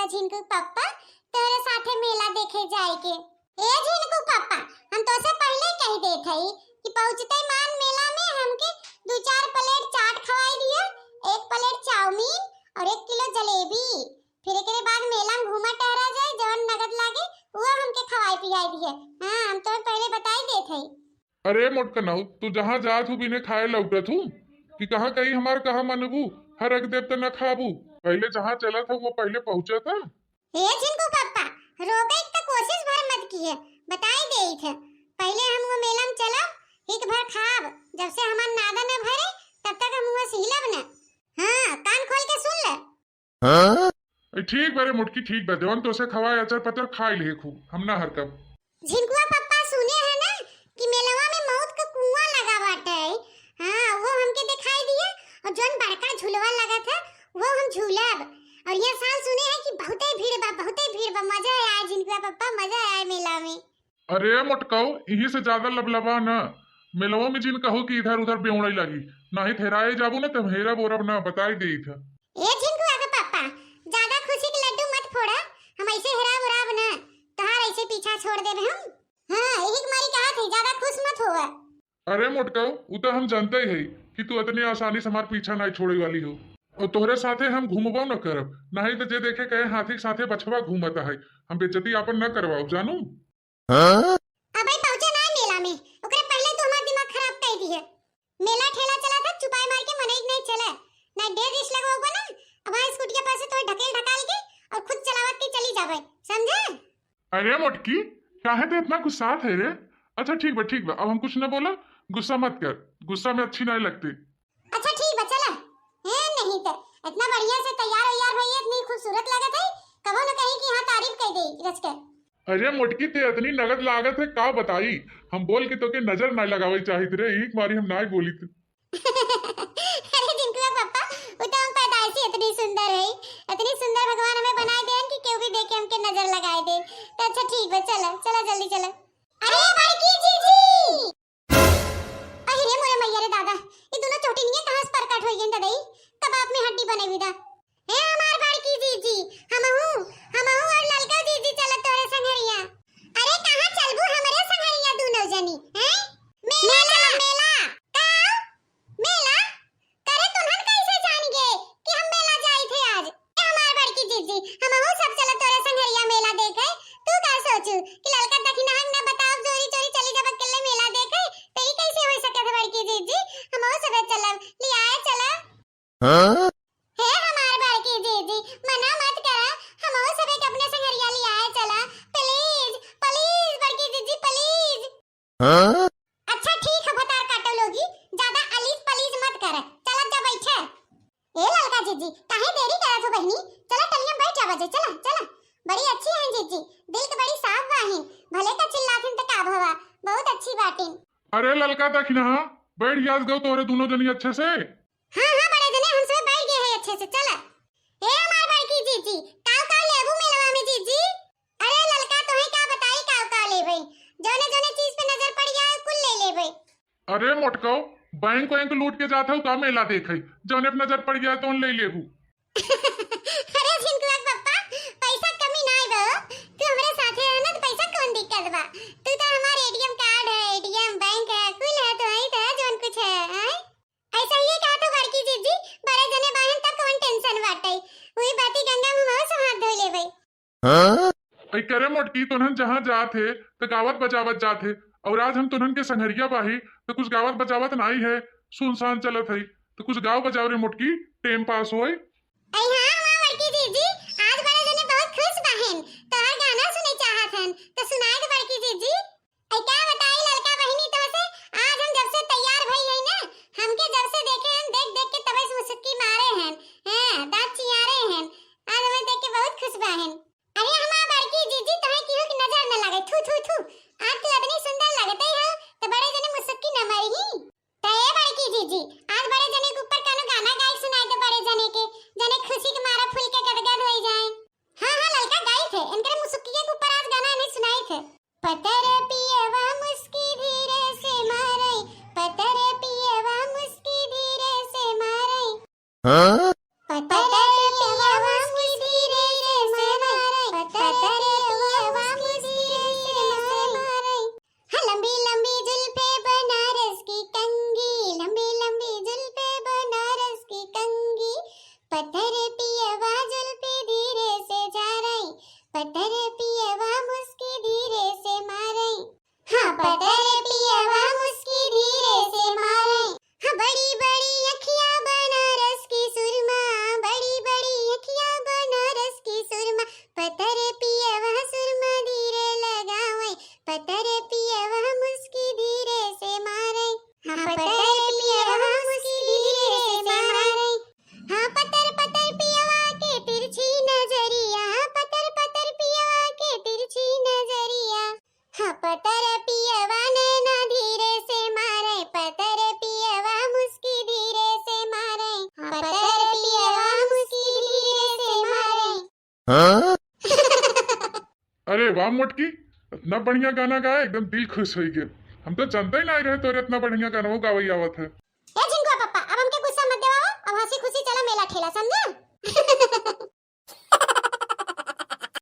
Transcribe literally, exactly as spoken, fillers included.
झिनकू पप्पा, तोरे साथे मेला देखे जाए के। ए झिनकू पप्पा, हम तोसे पहिले कह देत हई कि पहुँचते मान मेला में हमके दू चार प्लेट चाट खवाई दिया, एक प्लेट चाउमीन और एक किलो जलेबी। फिर एकरे बाद मेला में घूमा टहरा जाए, जवन नगद लागे वो हमके खवाई पियाई दिया। हाँ, हम तोहे पहिले बताई देत हई। अरे मोटकनऊ, तू जहाँ जात हू बिने खाए लौटत हू कि कहाँ कही हमार कहाँ मनबू, हरक देब त न खाबू। पहिले जहाँ चलत हू वो पहिले पहुँचत ह। हे झिनकू पप्पा, रोके के त कोशिश भर मत किहे, बताई देइत ह। पहिले हम वो मेला में चलब, हिक भर खाब, जब से हमार नादा न भरे तब तक हम वो हिलब न। हाँ, कान खोल के सुन ले। हाँ? ए, ठीक बा रे मोटकी, ठीक बा, जवन तोसे खवाए अचर पचर खाई ले खूब, हम ना हरकब। झिनकुआ पप्पा सुने है ना कि मेलवा में मौत का कुआं लगा बाटे। हाँ, वो हमके दिखाई दिया और जौन बड़का झुलवा लगत है वो हम झूलब। और ये साल सुने है कि बहुते भीड़ बा, बहुते भीड़ बा, मजा आए झिनकुआ पप्पा, मजा आए मेला में। अरे मोटकाऊ, इही से ज्यादा लबलबा न। मेलवा में जिन कहो कि इधर उधर बेउड़े लागी, नाही त हेराए जाबू न त हेरा बोरब न, बताई देइत ह। ए झिनकुआ के पापा, ज्यादा खुशी के लड्डू मत फोड़ा, हम ऐसे हेराब उराब न, तोहार ऐसे पीछा छोड़ देबे हम। हाँ, यही के मारी कहा थे, ज्यादा खुश मत होवा। अरे मोटकाऊ, उ त हम जानते ही है कि तू इतनी आसानी से हमार पीछा नहीं छोड़े वाली हो, और तोहरे साथे हम घूमबो न करब, नहीं तो जे देखे कहे हाथी के साथे बछवा घूमत है, हम बेइज्जती आपन न करवाओ जानू। हाँ? अबे पहुँचे ना मेला में, ओकरे पहले तू हमार दिमाग खराब कर दी है। मेला ठेला चला था, चुपाई मार के मनई नहीं चले, ना ढेर रिस लगवाओ ना, अब वहाँ स्कूटिया पर से तोहे ढकेल ढकाल के और खुद चलावत के चली जावे, समझे? अरे मोटकी, काहे ते इतना गुस्सात है रे? अच्छा ठीक बा, ठीक बा, अब हम कुछ न बोला, गुस्सा मत कर, गुस्सा में अच्छी नहीं लगती। अच्छा ठीक बा, चला। ए, नहीं तो इतना बढ़िया से तैयार वैयार भई, इतनी खूबसूरत लगत है, कबो न कहीं कि हाँ तारीफ कर दे रच के। अरे मोटकी, ते इतनी नगद लागत है, का बताई, हम बोल के तोके नजर ना लगावे चाहित रे, एक बारी हम ना बोली तू। अरे जिनकुआ पापा, वो तो हम पैदाइशी इतनी सुंदर है, इतनी सुंदर भगवान हमें बनाए देन कि केहू भी देखे हमके नजर लगाए दे। तो अच्छा ठीक बा, चला, चला जल्दी चला। अरे बड़की जीजी! अरे रे मोरे मैया रे दादा, ये दोनों चोटिनिया कहाँ से प्रकट हो गई दादा? ई कबाब में हड्डी बने विदा। हे हमार बड़की जीजी, हमहू, हमहू और ललका जीजी चलत तोरे संघरिया। अरे कहाँ चलबू हमरे संघरिया दोनों जनी, हैं? मेला, मेला। का? मेला? करे तुन्हन कैसे जान गए कि हम मेला जाई थे आज? ए हमार बड़की जीजी, हमहू सब चलत तोरे संघरिया मेला देखे। तू का सोचू कि ललका दखिनहा न बताओ चोरी चोरी चली जब अकेले मेला देखे, तो ई कैसे हो सके थे बड़की जीजी? हमहू सबे चलब, लियाए चलब। हाँ? हे हमार बड़की जीजी, मना मत करा, हमहू सबे के अपने संघरिया लियाए चला, please, please बड़की जीजी, please। हाँ? अच्छा ठीक है, भतार काटो लोगी, ज्यादा अलीज पलीज मत कर, चला जा बैठे। ए ललका जीजी, काहे देरी करत हो बहिनी? चला टलिया बैठ जा बजे, चला, चला। बड़ी अच्छी है जीजी, दिल के बड़ी साफ बाहिन, भले का चिल्लाथिन त का भवा, बहुत अच्छी बाटिन। अरे ललका दखिनहा, बैठ गया गो तोहरे दोनों जनी अच्छे से। हाँ, हाँ, बड़े जने हम सब बैठ गए हैं अच्छे से, चला। ए हमार बड़की जीजी, काव काव लेबू मेलवा में जीजी? अरे ललका, तोहे का बताई काव काव लेबे, जौने जौने चीज पे नजर पड़ जाए कुल ले लेबे। अरे मोटकाऊ, बैंक वैंक लूट के जात हऊ का मेला देखे, जौने पे नजर पड़ जाए तौन ले लेबू। अरे झिनकुआ के पप्पा, पैसा कमी ना आए बा, तू हमरे साथे रह ना तो पैसा कौन दिक्कत बा, तू तो हमार एटीएम कार्ड है, एटीएम बैंक है, कुल है, तो है तो है जौन कुछ है, हैं? ऐसा ही कहा तो बड़की जीजी, बड़े जने बाहन तक कौन टेंशन बाटे, वही बाती गंगा में मऊ से हाथ धोई लेबे। हाँ? ऐ करे मोटकी, तोनहन जहाँ जात है तो गावत बजावत जात है, और आज हम तोनहन के संघरिया बाही तो कुछ गावत बजावत नाई है, सुनसान चलत है, तो कुछ गाव बजाव रे मोटकी, टेम पास होए। ऐ हाँ, हाँ बड़की जीजी, आज बड़े जने बहुत खुश बाहन, तोहर गाना सुने चाहत हन, तो सुनाए दे बड़की जीजी। ऐ का बताई ललका बहिनी तोहसे, आज हम जब से तैयार भई हई ना, हमके जब से देखे हन, देख देख के तबे से मुसुक्की मारे हन, हैं, दांत चियारे हन। आज हमें देख के बहुत खुश बाहन। अरे हमार बड़की जीजी, तोहे केहू के नजर न लगे, थू, थू, थू। आज तू इतनी सुंदर लगते हो, तो बड़े जने मुसुक्की न मारी ही। तो ए बड़की जीजी, आज बड़े जने के ऊपर कानो गाना गाई सुनाई दे बड़े जने के, जने खुशी के मारा फूल के गदगद होई जाए। हाँ, हाँ, ललका गाई थे, इनकरे मुसुक्की के ऊपर आज गाना नहीं सुनाई थे। पतर पियवा मुस्की धीरे से मारे, पतर पियवा मुस्की धीरे से मारे। हाँ? पतर पियवा मुस्की धीरे से अरे वाह मोटकी, इतना बढ़िया गाना गाए, एकदम दिल खुश होइ गए। हम तो जानते ही नहीं रहे तोरे इतना बढ़िया गाना गावे आवत है। ए झिंगुआ पप्पा, अब हमके गुस्सा मत देवाओ, अब हंसी खुशी चला मेला ठेला, समझा?